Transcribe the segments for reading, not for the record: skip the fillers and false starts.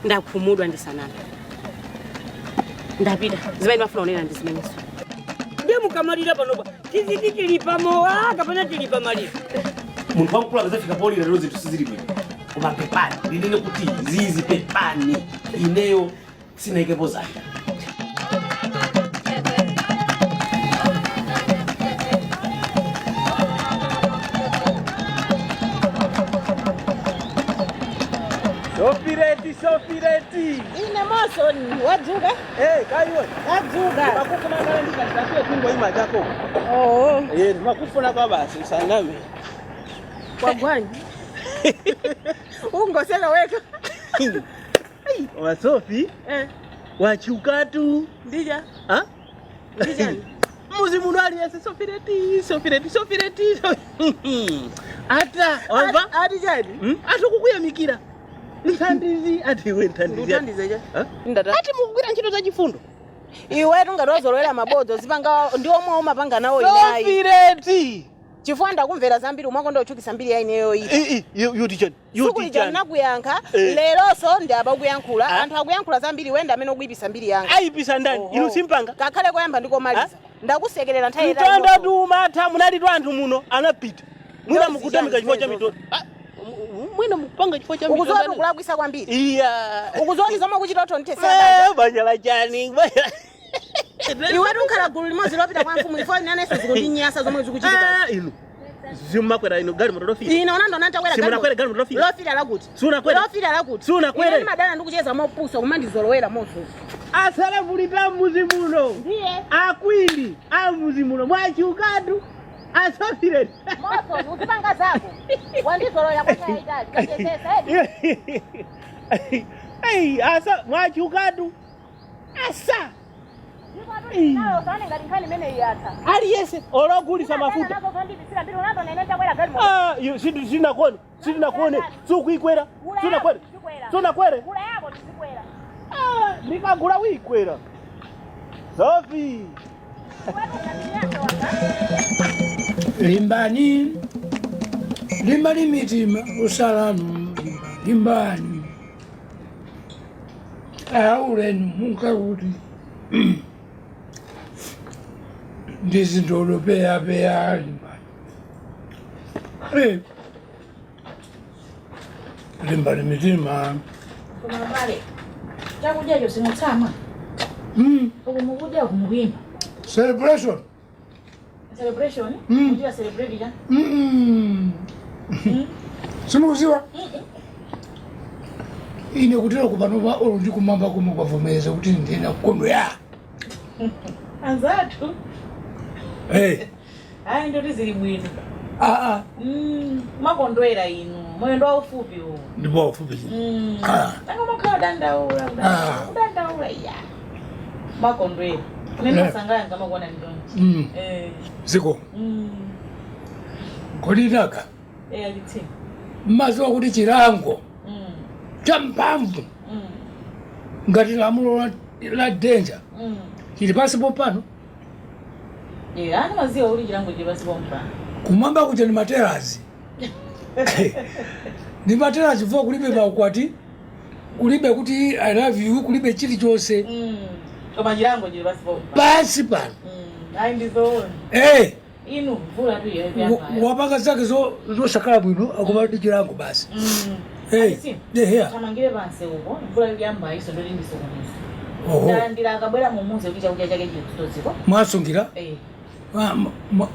Ndakhumudwa, ndisaname. Ndapita. Zimene ndimafuna kunena ndi zimenezo. Ndiye mukamalira panopa tiziti tili pamowa kapena tili pamaliro? Munthu wamkulu akazafika polira lero, zinthu sizili bwino. Koma pepani, ndinene kuti zizi, pepani, ineyo sinaikepo zanja. Sofireti, Sofireti. Ine Moso, wadzuka? Eh, kaiwe. Wadzuka. Makufuna kale ndikatasiye kungo ima chako. Oo. Eh, makufuna kwa basi usaname. Kwagwani ungoseka weka. Wa Sofi, Eh. wachukatu. Ndija. Ha? Ndijani? Muzi muno aliyense Sofireti, Sofireti, Sofireti. Ata, wamva? Atijani? Hmm? Atukukuyamikira. Mthandizi, ati iwe mthandizi. Nduthandize cha? Ha? Ndata. Ati mukugwira ntchito za chifundo. Iwe tungati wazolowera mabodzo zipanga ndi omwe umapanga nawo inayi. Sofireti. Chifukwa ndakumvera zambiri, umakonda uchukisa mbiri ya ineyo iyi. Eh, eh, yuti chani? Suku lija ndinakuyankha. Eh. Leronso ndi apakuyankhula. Ah. Anthu akuyankhula zambiri, wenda amene ukuyipisa mbiri yanga. Ayipisa ndani? Oho. Inu simpanga. Kakhale koyamba ndikomaliza ndakusekerera nthawi. Mtanda tumatha, munali anthu muno anapita. Mwina Ndozi mukutamika chani chifukwa cha zimenezo? mitoto. Ah, mwina mukupanga chifukwa cha Ukuziwa mitoto. tikulakwisa kwambiri. Iya. Ukuziwa kuti zomwe ukuchita utonthesera. Eh, banja la chani? Iwe tukhala gulu limodzi lopita kwa mfumu ifo inanenso zikundinyasa zomwe zikuchitika. Eh, inu zimakwera inu gali moto lofira. Ine unandona ntakwera? Simunakwere gali moto lofira? Lofira lakuti? Siunakwere? Lofira lakuti? Siunakwere? Ine ndimadana ndikucheza mopusa, kumandizolowera mozuzu. Asalavulita mmuzi muno. Ndiye. Akwindi amuzi muno mwachukatu asafireni. Mozo uzipanga zako, wandizolowera kwa nthawi yayitali, kachezesa edi. Ei, asa mwachukatu asa. Nayo usaone ngati nkhani imene iyatha. Aliyese ologulisa mafuta. Nazo zondibisira mbiri, unandona ine ntakwera gali moto? Ah, iyo sindinakuone, sindinakuone, sukuikwera, sunakwere, sunakwere. Gula yako tizikwera. Ah, ndikagula wikwera, Sofi. Limbani, limbani mitima usalanu, limbani aulenu munkakuti ndizintolo peyapeya limbani. Eh, limbani mitima. Koma pale chakudyacho simutsama? Uku mukudya kumuyimba. Celebration. Celebration? Kuchita celebrate cha? Simukuziwa ine kutero kupanopa olo ndi kumamba komwe kwavomereza kuti ndina kukondwera. Anzathu. Hey. Ayi, ndoti zili bwino. Aa. Makondwera inu, moyo ndo waufupi uwu. Ndipo wafupi. Ah. Anga makhala kudandaula. Ah. Kudandaula iya, makondwera ine. Masangala ngamakuona ndonji. Eh. Ziko. Kodi naka Eh, alitsi. mmaziwa kuti chilango cha mphamvu ngati lamulo la danger chili pansi pompano? Eh, ani maziwa kuti chilango chili pansi pompano. Kumwamba kuja ni materazi, ni materazi chifukwa kulibe maukwati, kulibe kuti "I love you", kulibe chilichonse. Koma chilango chili pansi pompano. Pansi pano. Ayi, ndizoona. Eh. Inu mvula tu iyo. Wapanga zake zosakhala bwino akoma ndi chilango basi. Eh, ehe. Tamangire pansi uko, mvula ikuyamba iso ndoti ndisokoneza. Oho. Ndalandira akabwera mumuze kuti chakudya chake chili kustoziko. Mwasungira? Eh.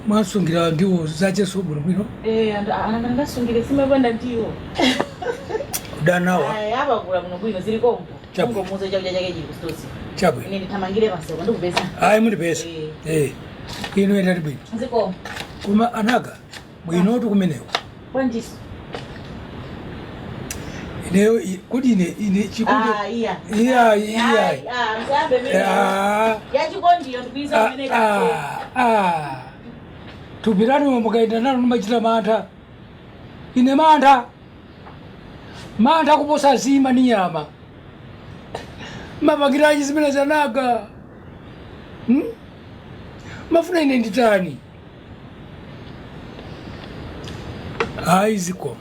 Mwasungira ndiwo zacheso bwinobwino? Eh, andasungire simapanda ndiwo. Kudanawa. Ayi, apakula kuno bwino, zili kompo. Chabwino. Ungomuze chakudya chake chili kustoziko. Chabwino. Ine ndithamangire pansi uko, ndikupeza. Ayi, mundipeza. Eh. Eh, inu endati bwino. Zikomo. Koma anaga bwinotu kumeneko. Bwanjiso? Ineyo kodi ine chikondi. Ah, iya. Iya, iya. Ayi, ah, msambe mimi. Ah. Yachikondiyo ndikuiza kumene. Ah, ah. Thupi lanu mukaenda nalo nimachita mantha ine, mantha, mantha kuposa zima ni nyama. Mapangiraji zimene zanaga, Mafuna ine nditani? Ayi, zikomo.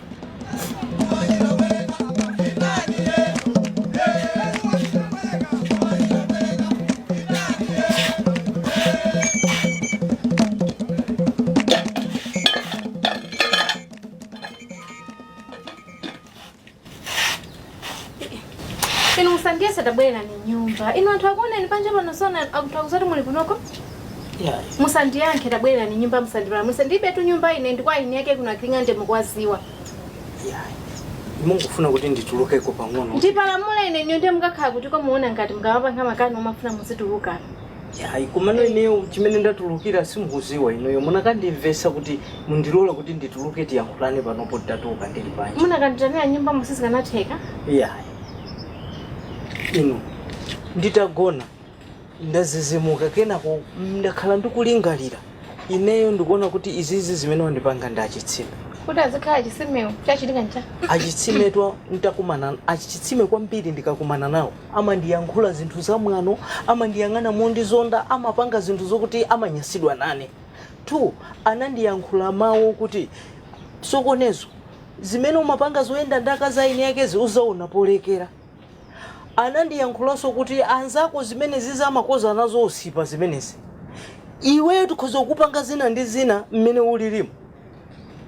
Ndiyesa tabwera ni nyumba. Inu anthu akuoneni panja pano sona anthu akuzati muli kunoko? Yeah. Musandiyankhe tabwera ni nyumba musandipalamulise. Ndibe tu nyumba ine ndi kwa ine yake kuna king'ande mukwaziwa. Yeah. Mungufuna kuti nditulukeko pang'ono. Ndipalamula ine niyo ndiye mukakhala kuti komuona ngati mukawapanga makani omafuna muzituluka. Yayi, komano ineyo chimene ndatulukira simukuziwa ineyo munakandimvesa kuti mundilola kuti ndituluke tiyankhulane panopo titatuluka ndili panja. Munakanditanira nyumba musizikanatheka? Yayi. Inu nditagona ndazizimuka kenako ndakhala ndikulingalira ineyo ndikuona kuti izizi zimene wandipanga ndi achitsime. Kuti azikhala chitsimewo chachitika ncha. Achitsimetwa ntakumana achitsime kwambiri ndikakumana nawo amandiyankhula zinthu zamwano, amandiyang'ana mondizonda, amapanga zinthu zokuti amanyasidwa nane. 2 anandiyankhula mawu kuti sokonezo zimene umapanga zoyenda ndaka za ine yakezi uzaona polekera. Anandiyankhulanso kuti anzako zimene zizamakoza nazo usipa zimenezi iweyo tikhoza kupanga zina ndi zina mmene ulilimo.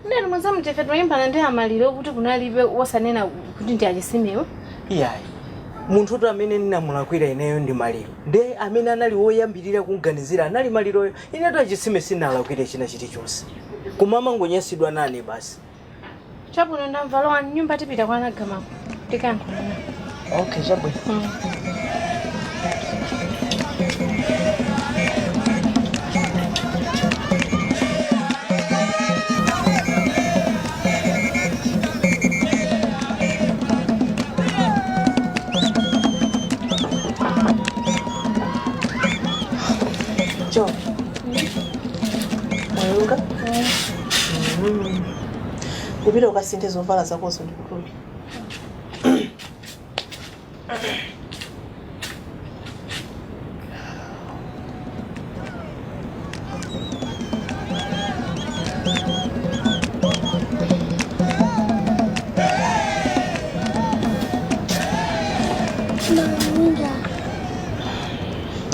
Ndani mwanza mtefe tunayimbana ndi amaliro kuti kunalibe wosanena kuti ndi achisimewo. Iyayi, munthu uti amene ndinamulakwira ineyo ndi maliro ndiye amene anali woyambirira kuganizira anali maliroyo. Inetu achisime sinalakwire china chilichonse koma amangonyasidwa nane basi. Chabwino ndamva lowa nyumba tipita kwa anagamako tikayankhulana. Okay, chabwino. Jo. Mwayunga? Upite ukasinthe zovala zakozo ndikutume.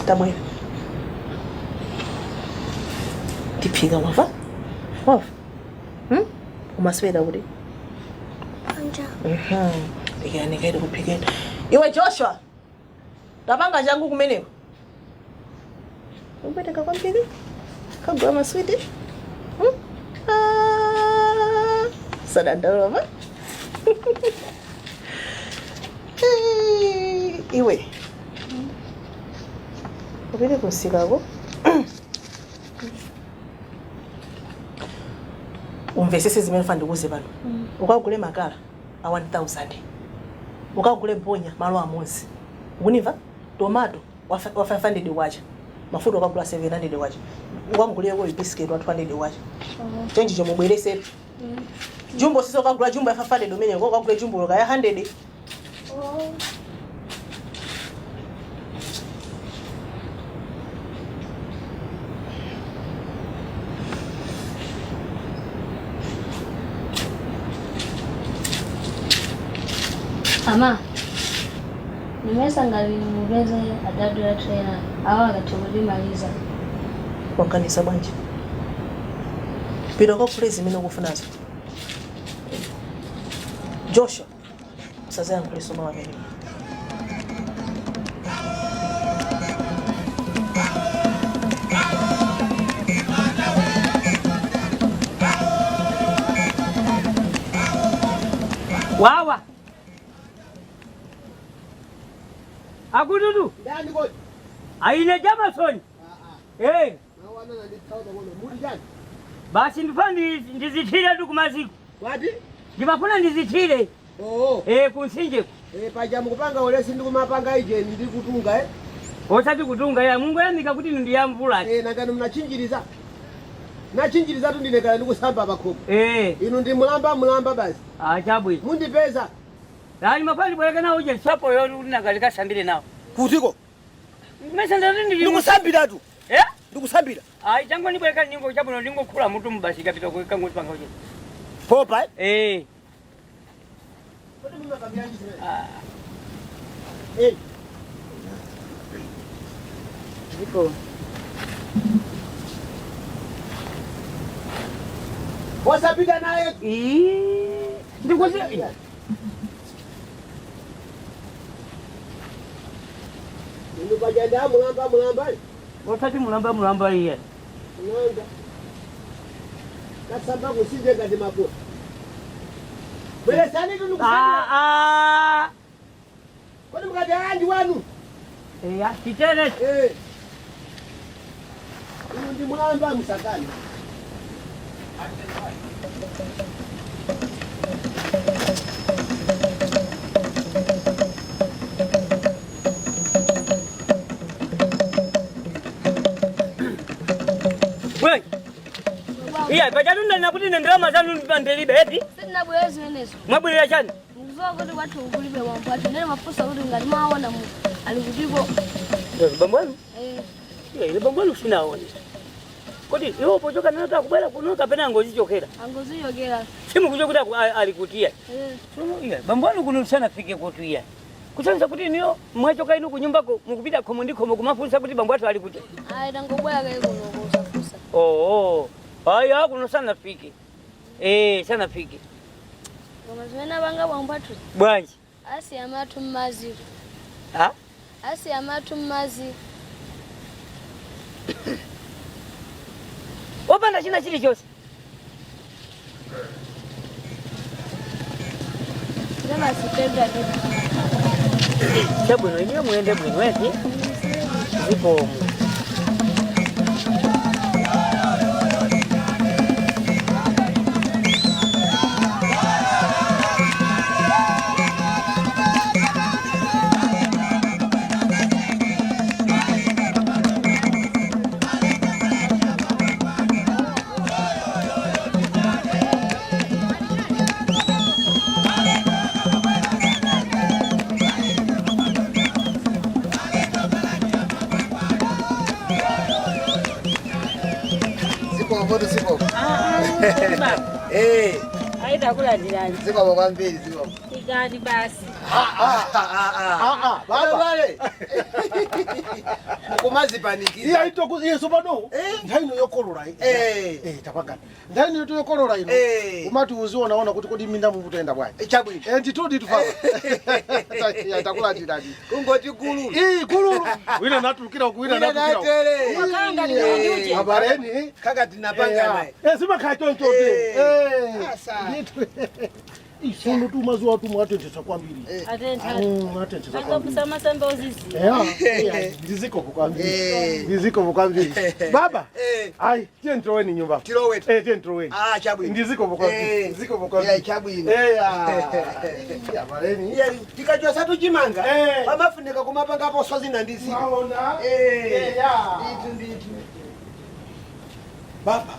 Tabwera. Tiphika wava? Wava? Hmm? Umaswera kuti? Anja. Ndikani kaidi kuphikeni. Iwe Joshua. Tapanga changu kumeneko. Upereka kwambiri. Kagula maswiti. Hmm? Ah, sadandaula va? Hey, iwe. Upite kumsikako. Umvesese zimene fana ndikuuze pano. Ukagule makala a 1000. Ukagule mponya malo amodzi. Ukunimva? Tomato wa 500 kwacha. Mafuta ukagula 700 kwacha. Ukaguleko biscuit wa 200 kwacha. Chenji chomwe ubweresetu. Jumbo siso ukagula jumbo ya 500 umene ukagule jumbo ya 100. Ama nimesa ngati mupeze adadu ya trainer awa akathe kulimaliza. Wakanisa bwanji. Pita ukagule zimene ukufunazo. Joshua, usazayankhulenso mawu amenewo. Wawa. Akududu. Ndani kodi? Aine Jameson. Eh, Mawana ndithawa pang'ono. Muli chani? basi ndifuna ndizithire tu kumaziko. Wati? Ndimafuna ndizithire. Oo. Eh, kunsinje. Eh, paja mukupanga ulesi ndikumapanga ijeni ndi kutunga eh? Osati kutunga ya Mungu yamika kuti ndi ya mvula. Eh, nangani mnachinjiriza. Nachinjiriza tu ndine kala ndikusamba pakhomo. Eh, Inu ndi mulamba mulamba basi. ah chabwino. Mundipeza. Lani mafani bwereka nawo uje sapo yo kuti nakasambire nawo. Kutiko? Mesa ndati ndili Ndikusambira tu. Eh? Ndikusambira. Ai chango nibwereka ningo chabwino ndingokhula mutu mbasi kapita kango panga uje. Popa eh? Eh. Kodi mumakambiranji zimene? Eh. Ziko. Wasapita naye. Ii. Ndikuzi. Inu paja mulamba mulamba. Osati mulamba mulamba iye. Mulamba. Kasamba kusinje ngati makofi. Bweresani tunu kusamba. Ah ah. Kodi mukati andi wanu. Eya, titere. Eh. Inu ndi mulamba musakani. Wewe. Iya, pajatu ndana kuti ndalama zanu ndilibe eti. Sitinabwera zimenezo. Mwabwirira chani? Mukuzowa kuti kwathu kulibe bambo athu. Ndene mafunsa kuti ngati mwaona mu ali kutiko. Bambo wanu? Eh. Iya, ile bambo wanu sinaone. Kodi iwo pochoka nalo takubwera kuno kapena ngozichokera. Angozichokera. Simukucho kuti ali kutiya. Eh. Sono iya, bambo wanu kuno sanafike kutiya. Kusanza kuti niyo mwachoka inu kunyumbako mukupita khomo ndi khomo kumafunsa kuti bambo athu ali kuti. Ayi tangobwera kaye kuno kusafunsa. Oh, aya kuno sanafike. Eh, sanafike. Koma zimene apanga bambo athu Bwanji. asiya amathu m'madzi. Ha? Asiya amathu m'madzi. Opanda china chilichonse. Ndabasipenda ndi. Chabwino iniyo muyende bwino eti. Zikomo. Zikomo zikomo. Eh, Aida kulandirani. zikomo kwambiri zikomo. Ikani basi. Ah, baba. Bale. Mukumazipanikiza. Iya itoku iye sopano nthawi ino yokolola iyi. Eh. Eh tapangana. Nthawi ino yokolola ino. Eh. Umati uzionaona kuti kodi minda mukutenda bwanji. Chabwino. Eh nditudi tufapa. Ya takulandirani. Kungoti gululu. Eh gululu. Wina natulukira uku wina Wina natulukira. uku. natere. Makanga ndi Abareni. Kaka tinapanga naye. Eh simakhala choncho Eh. Eh. Asa. Ndithu. Isono tumazuwa tumwatenthetsa kwambiri. Atentha. Mwatenthetsa kwambiri. Angapusa masamba ozizi. Eya, ndizikopo kwambiri. Eh. Ndizikopo kwambiri. Baba. Eh. Ayi, tiye ntiloweni nyumba. Tilowe. Eh, tiye ntiloweni. Ah, chabwino. Ndizikopo kwambiri. Eh. Ndizikopo kwambiri. Yeah, chabwino. Eh, ah. Abaleni. Iya, tikachosa tuchimanga. Eh. Pamafunika kumapangapo sozina ndi zina. Maona. Eh. Eya. Ndithu ndithu. Baba.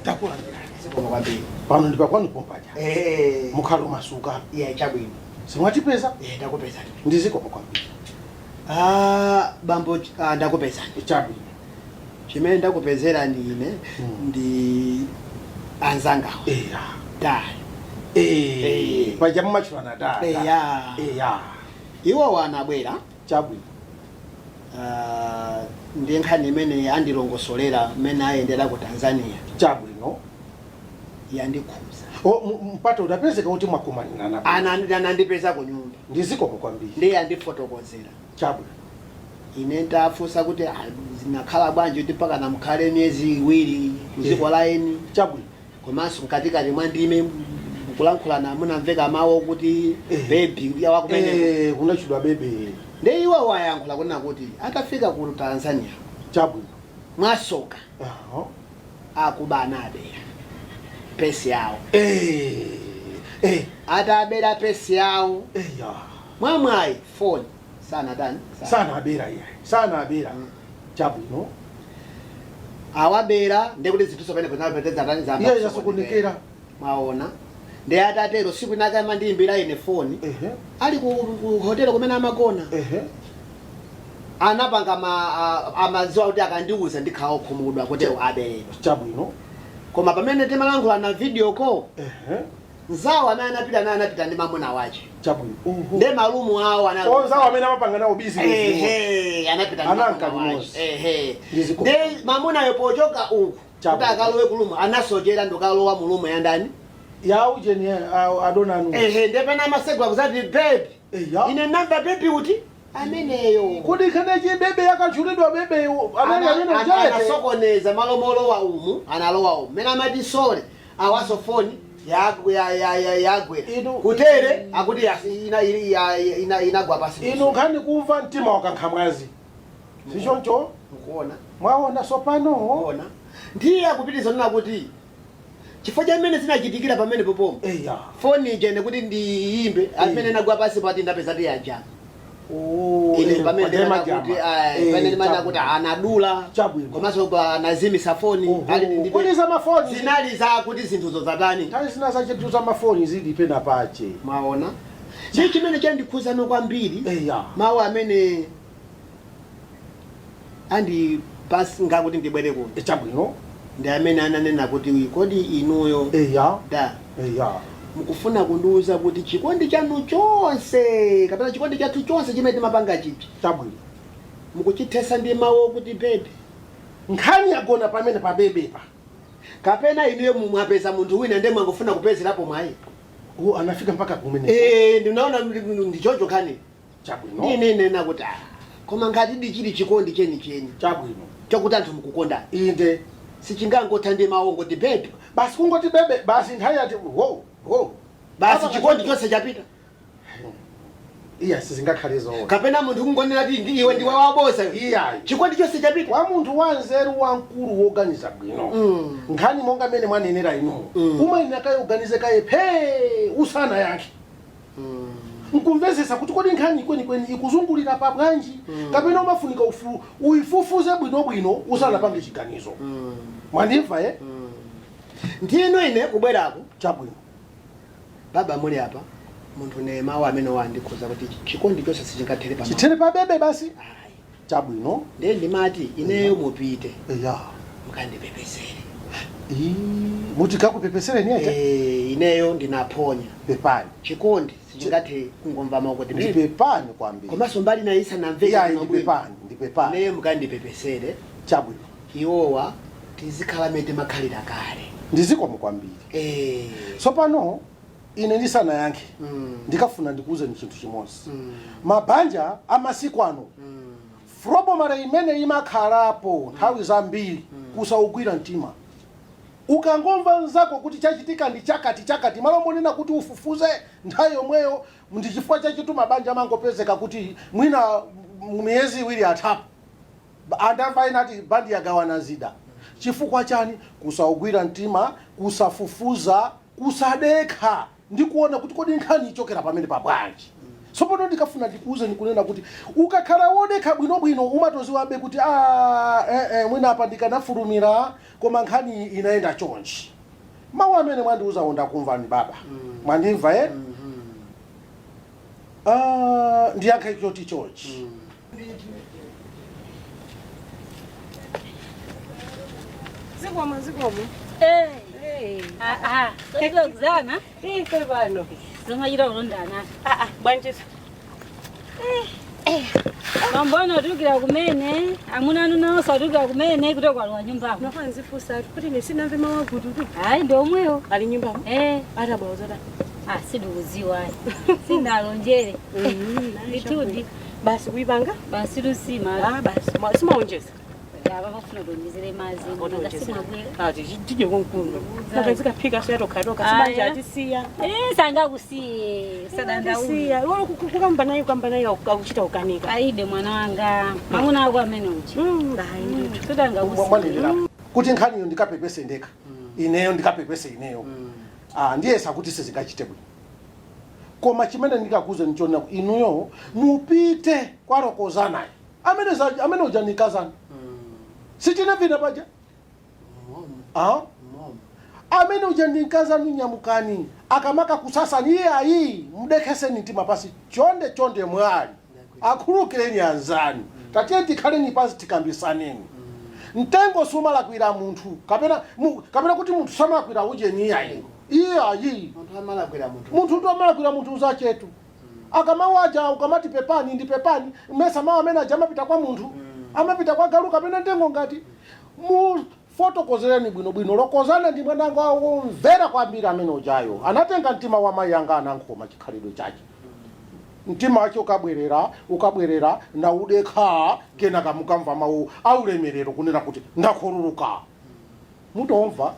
Takulandira. Zikomo kwambiri. Pano ndi pakwanu pompaja. Eh. Mukhalo masuka. Iya, chabwino. Simwatipeza? Eh, ndakupezani. Ndizikopo kwambiri. Ah, bambo ah, ndakupezani. Chabwino. Chimene ndakupezera ndi ine ndi anzangawo. Eya. Da. Eh. Paja mumachulana da. Eya. Eya. Iwo wanabwera Chabwino. ah, ndi nkhani imene andilongosolera mmene ayendera ku Tanzania Chabwino. yandikhuza. O, mpata udapezeka kuti mwakumanirana. Anandipeza ku nyumba Ndizikopo kwambiri. ndiye andifotokozera. Chabwino. Ine ndafunsa kuti ah, zinakhala bwanji kuti mpaka namkhale miyezi iwiri kuziko la eni Chabwino. komanso mkatikati mwa ndime mukulankhulana munamveka mawu okuti bebi yawakumeneko Eh, kunachidwa bebe. ndi iwo wayankhula kunena kuti atafika ku Tanzania Chabwino. mwasoka Aho. akuba anabera pesi yawo Eh. Eh. atabera pesi yawo Eya. mwamwayi foni sanadani Sana abera iye. Sana abera. Chabwino. awabera ndekuti zinthu pamene kunapeteza tani Iye yasokonekera. mwaona ndi atatero siku inake amandiyimbira ine foni Ehe. ali ku hotelo kumene amagona Ehe. anapanga amadziwa kuti akandiuza ndikhala okhumudwa kuti aberedwa Chabwino. koma pamene timalankhula na video call Ehe. nzawo amene anapita naye anapita ndi mamuna wace Chabwino. Uhu. ndi malumu awo anali- Onzawo amene amapanga nawo business. Ehe, anapita ndi Ananka mamuna wace. limodzi. Ehe. Ndiziko. ndi mamunayo pochoka uku kuti Chabwino. akalowe kulumu anasochera ndikalowa mulumu ya ndani Ya ujeni adonanu. Ehe, ndi pena amasegwa kuzati baby Eya. ine namba baby kuti Ameneyo. Kuti khanechi bebe yakachulidwa bebe amene amene ujete. Anasokoneza malomolowa umu, analowa umu. Mene amati sole, awaso foni yagwera. Kutere akuti inagwa pasi. Inu nkhani kumva mtima wakankhamwazi. Sichoncho? Mukuona. Mwaona sopano? Mukuona. Ndiye akupitiriza nena kuti chifukwa cha mmene zinachitikira pamene popomo. Eya. Foni ija ine kuti ndiyimbe amene inagwa pasi pati ndapeza ti yaja. Ine pamene ndimana kuti pamene ndimana kuti anadula komanso anazimisa foni. Kodi za mafoni zinali za kuti zinthuzo zatani. Nthawi zina za chinthu za mafoni zili pena pache. Mwaona. Chi chimene chandikhuzano kwambiri mawu amene andi pasi ngakuti ndibwere kuno. Chabwino. Ndi amene ananena kuti kodi inuyo da mukufuna kundiuza kuti chikondi chanu chonse kapena chikondi chathu chonse chimene timapanga chichi chabwino mukuchithesa ndi mawu okuti bebe. Nkhani yagona pamene pa bebepa. Kapena inuyo mwapeza munthu wina ndiye mwangofuna kupezerapo mwayi. Anafika mpaka kumene. Ndinaona ndichocho nkhani. Chabwino. Ine nena kuti koma ngati ndi chili chikondi chenicheni chabwino chokuti anthu mukukondana. Inde. Sichingangotha ndi mawu ngoti bebe. Basi kungoti bebe basi nthawi yati wo wo. Basi chikondi chonse chapita. Iya sizingakhale zoona. Kapena munthu kungonena ti ndi iwe ndiwe wabosa. Iya. Chikondi chonse chapita. Wa munthu wanzeru wamkulu woganiza bwino. Nkhani monga mene mwanenera inu. Umayenera kaye uganize kaye phe usana yake. Nkumvesesa kuti kodi nkhani kwenikweni ikuzungulira pa bwanji kapena umafunika uifufuze bwinobwino usanapange chiganizo. Mwandimva ye? Ndino ine kubwerako. Chabwino. Baba muli apa munthu ne mawu amene wandikhuza kuti chikondi chonse sichingathere pa chithere pa bebe basi. Chabwino. Ndiye ndimati ineyo mupite. Eya. Mukandipepesere. Mutikakupepesereni ete? Ineyo ndinaphonya. Pepani. Chikondi sichingathe kungomva mawu kuti bebe. Ndipepani kwambiri. Komanso mbali naye isanamveke Iya, bwino bwino. ndipepani, ndipepani. Ineyo mukandipepesere. Chabwino. Iwowa tizikhala mete makhalira kale. Ndizikomo kwambiri. Tsopano ine ndisanayankhe ndikafuna ndikuwuzeni chinthu chimodzi. Mabanja amasiku ano frobomare imene imakhalapo nthawi zambiri kusaugwira mtima. Ukangomva nzako kuti chachitika ndi chakati chakati malo monena kuti ufufuze nthawi yomweyo ndi chifukwa chachitu mabanja amangopezeka kuti mwina miyezi iwiri athapo andamva ena ati bandi yagawana zida. Chifukwa chani? Kusaugwira mtima, kusafufuza, kusadekha ndi kuona kuti kodi nkhani ichokera pamene pa bwanji. Tsopano ndikafuna ndikuuze ndikunena kuti ukakhala wodekha bwinobwino umatoziwabe kuti mwina apa ndikanafulumira koma nkhani inayenda chonchi. Mawu amene mwandiuzawo ndakumvani baba. Mwandimva ye? Ndiyankhe choti chonchi. Zikomo zikomo. Tozana. Pano. Zomachita kulondana. Bwanjiso. Mambo anotukira kumene, amuna anu nawo satukira kumene kuti kwalowa nyumbamo. Nofana nzifunsa kuti ine sinamve mawu agututu. Hayi ndi omwewo. Ali nyumbamo? Atabwawo zotani? Sindikudziwa ayi. Sindalonjere. Ndithudi. Basi kuipanga? Basi lusima. Basi simaonjeza. Apa pafuna kuonjezere madzi. Simabwera. Tidye konkuno. Nakazikaphika soyatokhatoka sibanja atisiya. Sangakusiye. Sadandaula. Iwo kukamba naye kukamba naye akuchita ukanika. Aibe mwana wanga. Mwamuna wako amene uchi. Mwanenera kuti nkhaniyo ndikapepese ndekha. Ineyo ndikapepese ineyo. Ndiyesa kuti sizingachite bwino. Koma chimene ndikakuze nichona inuyo mupite kwa rokozanayo. Amene uja nikazana. Sichine vina paja? Amene uja ndinkazanu nyamukani akamaka kusasani iye ayi mdekheseni mtima pasi chonde chonde mwali akhulukireni anzanu tatiye tikhaleni pasi tikambisaneni. Mtengo sumalakwira munthu kapena kapena kuti munthu samalakwira ujeni iye ayi. Iye ayi. Munthu amalakwira munthu. Munthu ndo amalakwira munthu uzachetu. Akamawaja ukamati pepani ndi pepani mesa mawu amene aja amapita kwa munthu. Amapita kwa galu kapena mtengo ngati mufotokozereni bwinobwino lokozana ndi mwanango womvera kwambiri amene ujayo anatenga mtima wa mayi anga anankhoma chikhalidwe chake. Mtima wache ukabwerera, ukabwerera na udekha, kenaka mukamva mawu aulemerero kunena kuti ndakhululuka. Mutomva,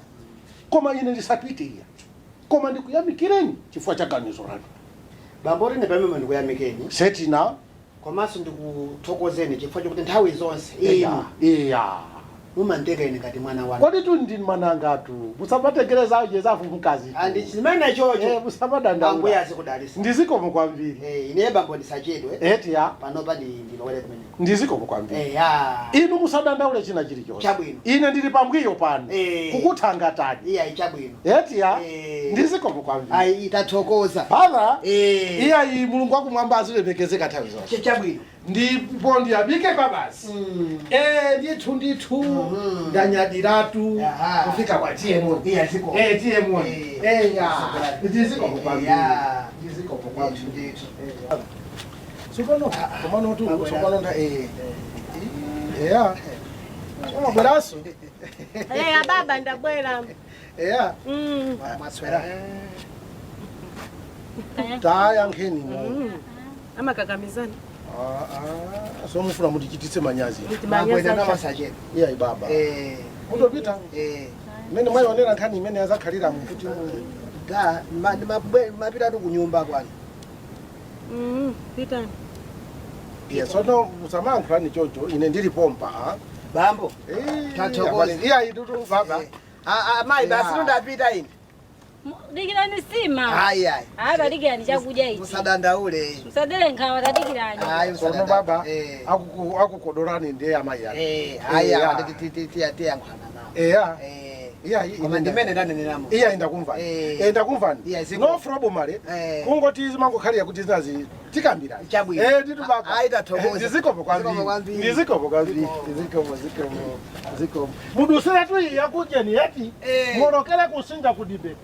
koma ine ndisapite iya, koma ndikuyamikireni chifukwa cha ganizo lanu. Bambo, ine pamene ndikuyamikeni setina, komanso ndikuthokozeni chifukwa chokuti nthawi zonse iya inu iya mumanditenga ine ngati mwana wanu. Kodi tu ndini manangatu, musamategereza ajezafu mkazi. Andi chimene chocho. Musamadandaula. Ambuye azikudalisa. Ndizikomo kwambiri. Ine bambo ndisachedwe. Eti ya. Panopa ndilowere kumeneko. Ndizikomo kwambiri. Ya. Inu musadandaule china chilichonse. Chabwino. Ine ndili pamwiyo pano kukuthangatani. Iya, chabwino. Eti ya. Ndizikomo kwambiri. Ayi, itathokoza. Father, iya, iyi Mulungu wakumwamba azilemekezeka nthawi zonse. Chabwino. Ndipo ndiyamike kwa basi. Ndithu ndithu ndanyadiratu kufika kwa TMO. Iya, ziko. TMO. Ya. Ndizikomo kwambiri. Ndizikomo kwambiri. Ndithu. Tsopano, komano tu tsopano nda eya. Umabweraso? Ababa, ndabwera. Eya. Mwaswera? Tayankheni mo. Amakakamizana. Ah, ah, so mufuna mutichititse manyazi. Bambo, ine namasachedwe. Iya, ibaba. Mutopita. Mmene mwayionera nkhani imene azakhalira kuti Da, mapitatu kunyumba kwanu. Pitani. Iya, tsono musamayankhulani choncho, ine ndili pompa, ah. Bambo, tathokoza. Iya, idudu baba. Mayi, basi ndapita ine. Dikirani sima. Ayi, ayi. Ayi, tadikirani chakudya ichi. Musadandaule. Musadere nkhawa, tadikirani. Ayi. Tsono baba, akukodorani ndiye amayi ake. Ayi, Eya. awa tiyankhulana nawo. Eya. Iya, Koma ndimene ndaneneramo. Iya, ndakumvani. Ndakumvani. No problem ale. Kungoti zimangokhalira kuti zinazi tikambirana. Chabwino. Nditu baba. Ayi, tathokoza. Ndizikomo Zikomo kwambiri. kwambiri. Ndizikomo kwambiri. Zikomo, zikomo. Zikomo. Mudusira tu iya kujeni eti. Molokere kusinja kudibe.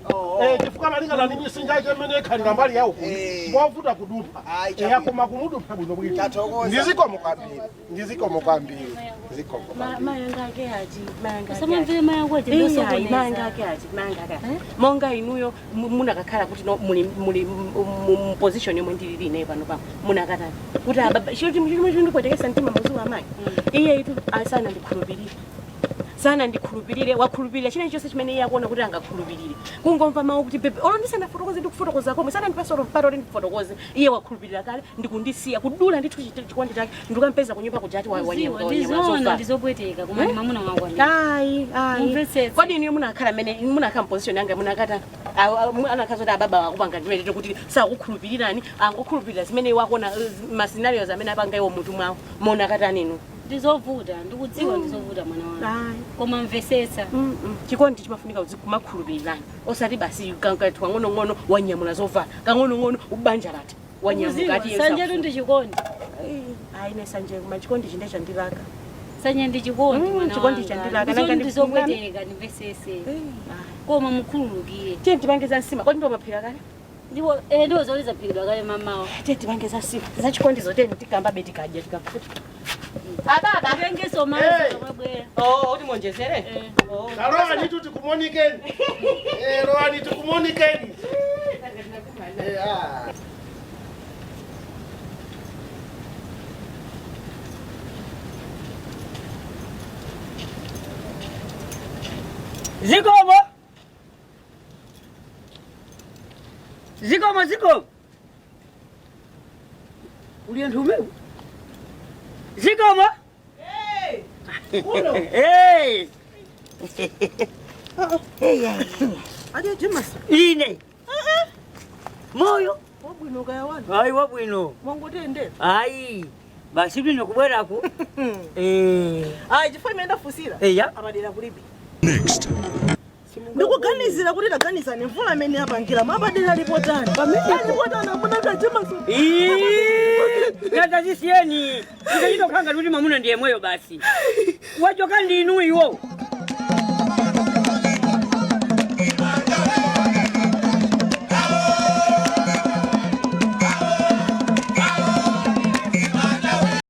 Chifukwa malingana ndi misinja icho imene ikhalira mbali yawo kuno. Mwavuta kudupha. Chabwino. Koma kumudupha bwino bwino. Tathokoza. Ndizikomo kwambiri. Ndizikomo kwambiri. Zikomo kwambiri. Mayanga ake aji, mayanga ake. Usamamvere mayangu aji, Iya, ndosokoneza. mayanga ake aji, mayanga ake aji. Monga inuyo munakakhala kuti no muli muli mu position yomwe ndilili ineyo pano pano. Munakatani. Kuti ababa, chiro chimwe chindipwetekesa mtima muzuwa amayi. Iye itu asana ndikhulupirire. Sana ndikhulupirire, wakhulupirira china chonse chimene iye akuona kuti angakhulupirire. Kungomva mawu kuti bebe, olo ndisanafotokoze ndikufotokoza komwe, sana ndipasa olo mpata oti ndifotokoze. Iye wakhulupirira kale ndikundisiya, kudula ndithu chikondi chake, ndikukampeza kunyumba kuja ati wanyamuka Ndizoona ndizopweteka, koma ndi mamuna wangu amene. Ayi, ayi. Mumvetsetse. Kodi iniyo munakhala mmene munakhala mposition yanga, munakata anakhala zoti ababa akupanga ndimene kuti sakukhulupirirani, angokhulupirira zimene iwo akuona, ma scenarios amene apanga iwo mutu mwawo, monakatani inu? Ndizovuta, ndikudziwa ndizovuta mwana wanga. Koma mvetsetsa. Chikondi chimafunika kuti kumakhulupirirana, osati basi kanthu kang'onong'ono wanyamula zovala, kang'onong'ono ubanja lati wanyamuka ati iye Sanje tu ndi chikondi. Ayi, ne sanje, koma chikondi chinde chandilaka. Sanje ndi chikondi mwana Chikondi wanga. chandilaka. Ndizoti Nanga ndizopweteka, ndimvetsetse. Koma mukhululukire. Tiye tipange za nsima, kodi ndiwo kale? Ndiwo ndiwo zoli zaphikidwa kale mamawa. Tiye tipange za nsima za chikondi zoteni, tikamba be tikadya tikafuta. Ababa, tengeso mazi kamabwera. Oh, kuti monjezere? Lowani tu tikumonikeni. Lowani tikumonikeni. Zikomo. Zikomo, zikomo. Uliye ntume. Zikomo. Hey. Aje James. Ine. Moyo. Wabwino kaya wanu. Ayi, wabwino. Mwangotende. Ayi. Basi bwino kubwerako. Ayi, chifukwa imene ndafusira. Eya. Apadera kulibe. Next. Ndikuganizira kuti taganizani mvula imene yapangira mapadera lipotani. Alipotani amuna ka James. Tata zisiyeni. Ndikachitokhanga kuti mamuna ndiye moyo basi. Wachoka ndinu iwo.